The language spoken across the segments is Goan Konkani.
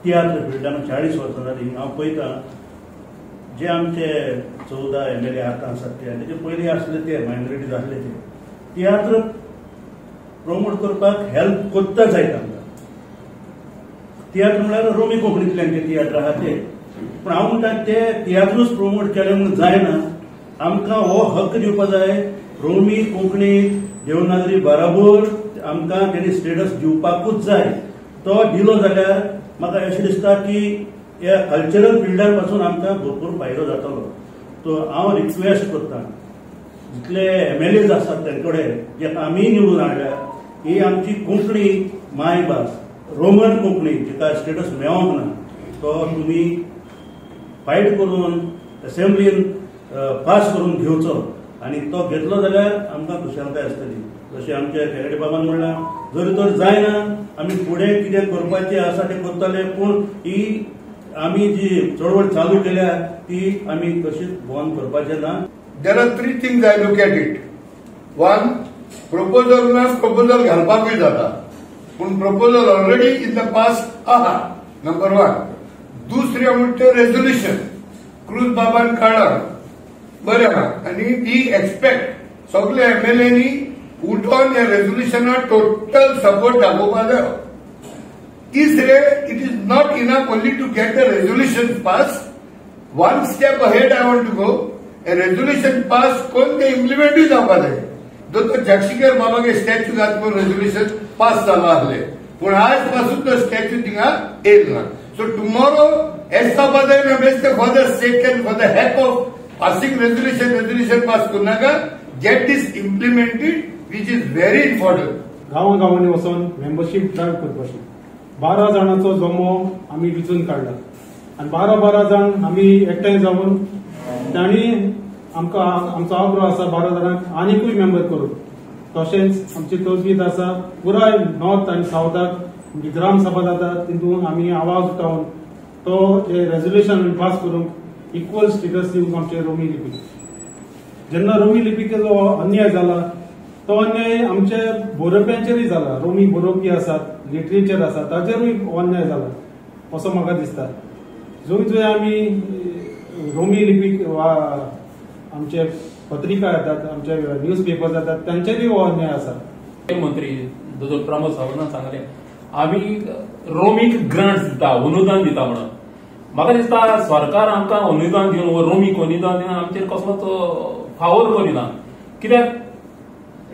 तियात्र फिल्डान 40 वर्सां जालीं. हांव पळयतां जे आमचे 14 MLA आतां आसात ते आनी तेजे पयलीं आसले ते मायनॉरिटीज आसले ते तियात्र प्रमोट करपाक हेल्प करता जायत आमकां. तियात्र म्हळ्यार रोमी कोंकणींतल्यान जे तियात्र आहा ते, पूण हांव म्हणटा ते तियात्रूच प्रमोट केले म्हणून जायना. आमकां हो हक्क दिवपा जाय, रोमी कोंकणी देवनागरी बराबर आमकां तेणी स्टेटस दिवपाकूच जाय. तो दिलो जाल्यार म्हाका अशें दिसता की ह्या कल्चरल फिल्डार पासून आमकां भरपूर फायदो जातलो. तो हांव रिक्वेस्ट करता जितले MLAs आसात तेंचे कडेन जे आमी निवडून हाडल्या, ही आमची कोंकणी मायभास रोमन कोंकणी जिका स्टेटस मेळोंक ना तो तुमी फायट करून असेंब्लीन पास करून घेवचो आनी तो घेतलो जाल्यार आमकां खुशालकाय आसतली. जशें आमचे केरडे बाबान म्हणलां, जरी तर जायना आमी फुडें कितें करपाचें आसा तें करतले, पूण ही आमी जी चळवळ चालू केल्या ती आमी कशीच बंद करपाचें ना. There are 3 things I look at it. 1, proposal ना प्रपोजल घालपाकूय जाता, पूण proposal already in the past आहा, नंबर 1. दुसरें म्हणटा रेजोल्युशन क्रूज बाबान काडला, बरें आहा, आनी we expect सगळे MLAनी उठोन ह्या रेजोल्युशनाक टोटल सपोर्ट दाखोवपा जाय. तिसरे, it is not enough only to get the resolution pass. 1 step ahead I want to go. A resolution pass करून ते इम्प्लिमेंटूय जावपा जाय. दोतोर जगशीकर बाबागे स्टॅच्यू घातून रेजोल्युशन पास जालो आसले, पूण आज पासून तो स्टॅच्यू थिंगा येयल ना. सो टुमॉरो एस जावपा जाय ना, बेश्टे for the sake and for the heck of passing resolution, resolution pass करू नाका. Get this implemented, which is very important. गांवा गांवांनी वचून मेंबरशीप ड्रायव्ह करपाची 12 जाणांचो जमो आमी विचून काडला आनी 12-12 जाण आमी एकठांय जावन तांणी आमकां आमचो आग्रो आसा 12 जाणांक आनिकूय मेंबर करून. तशेंच आमची तजवीज आसा पुराय नॉर्थ आनी सावथाक आमची ग्राम सभा जाता तितून आमी आवाज उठावन तो जे रेजोल्युशन पास करूंक इक्वल स्टेटस दिवंक आमचे रोमी लिपी. जेन्ना रोमी लिपीक जो अन्याय जाला तो अन्याय आमच्या बरोवप्यांचेरूय जाला. रोमी बरोवपी आसात, लिटरेचर आसा ताचेरूय अन्याय जाला असो म्हाका दिसता. जंय जंय आमी रोमी लिपीक वा आमचे पत्रिका येतात, आमचे न्यूज पेपर जातात तांचेरूय हो अन्याय आसा. मंत्री दोतोर प्रमोद सावंतान सांगलें आमी रोमीक ग्रांट्स दिता, अनुदान दिता म्हणून. म्हाका दिसता सरकार आमकां अनुदान दिवन वा रोमीक अनुदान दिवन आमचेर कसलोच फावोर करिना. कित्याक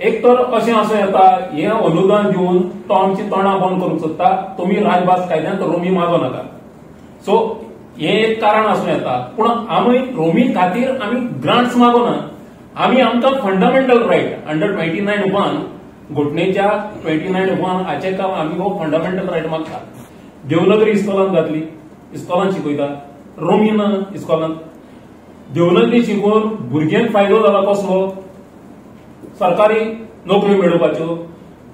एक तर अशें आसूं येता हें अनुदान दिवन तो आमची तोंडां बंद करूंक सोदता, तुमी राजभास कायद्यांत रोमी मागो नाका. सो हें एक कारण आसूं येता. पूण आमी रोमी खातीर आमी ग्रांट्स मागोना. आमी आमकां फंडामेंटल रायट अंडर 29(1) घोटणेच्या 29(1) हाचे काम आमी हो फंडामेंटल रायट मागता. देवनागरी इस्कॉलान घातली, इस्कॉलान शिकयता, रोमी ना इस्कॉलान. देवनागरी शिकून भुरग्यांक फायदो जाला कसलो? सरकारी नोकऱ्यो मेळोवपाच्यो.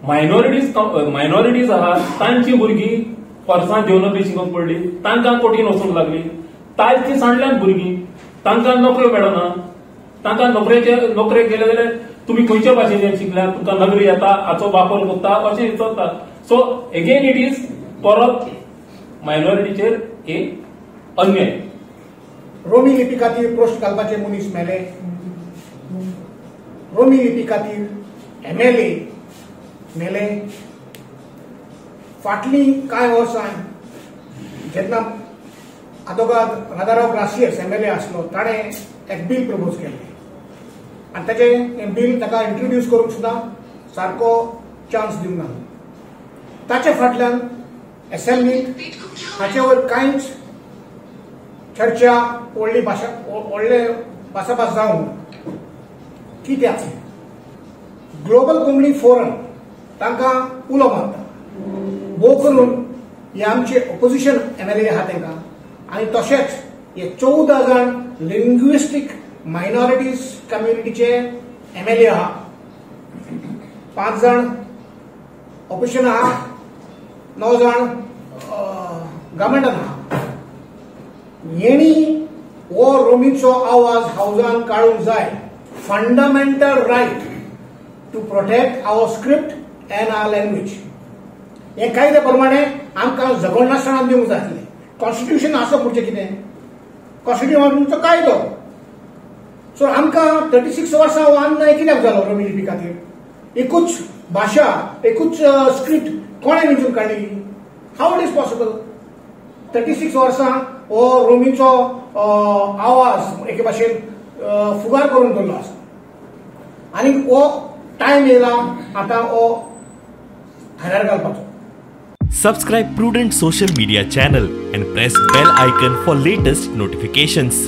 मायनॉरिटीज आहात तांची भुरगीं वर्सां देवनागरी शिकूंक पडली, तांकां कोटीन वचूंक लागली. तायज ती सांडल्यान भुरगीं, तांकां नोकऱ्यो मेळना. तांकां नोकरेक गेले जाल्यार तुमी खंयच्या भाशेन शिकल्या, तुमकां नगरी येता, हाचो वापर करता अशें विचारता. सो एगेन it is परत मायनॉरिटीचेर एक अन्याय. रोमी लिपी खातीर प्रश्न घालपाचे मनीस मेले, रोमी लिपी खातीर MLA मेले. फाटलीं कांय वर्सां जेन्ना आदोगाद राधाराव ग्रासियस MLA आसलो ताणें एक बील प्रपोज केलें आनी ताचें बील ताका इंट्रोड्यूस करूंक सुद्दां सारको चान्स दिवंक ना. ताचे फाटल्यान असेंब्लीत हाचेवर कांयच चर्चा व्हडली भाशा व्हडले भासाभास जावन कित्याक ग्लोबल कोंकणी फोरम तांकां उलो मारता भोव करून हे आमचे ऑपोजिशन MLA आहा तांकां आनी तशेंच हे 14 जाण लिंग्विस्टीक मायनॉरिटीज कम्युनिटीचे MLA आहा, 5 जाण ऑपोजिशन आहा, 9 जाण गव्हर्मेंटान आहा. हेणी हो रोमीचो आवाज हावजान काडूंक जाय. Fundamental right to protect our script and our language हे कायद्या प्रमाणे आमकां झगडनासतना दिवंक जाय आसलें. कॉन्स्टिट्युशन आसप म्हणजे कितें? कॉन्स्टिट्युशन तुमचो कायदो. सो आमकां 36 वर्सां हो अन्याय कित्याक जालो रोमी लिपी खातीर? एकूच भाशा, एकूच स्क्रिप्ट कोणें वेंचून काडली? How it is possible? 36 वर्सां हो रोमीचो आवाज एके भाशेन फुगार करून दवरलो आसा आनी हो टायम येयला आतां हो थाऱ्यार घालपाचो. Subscribe Prudent social media channel and press bell icon for latest notifications.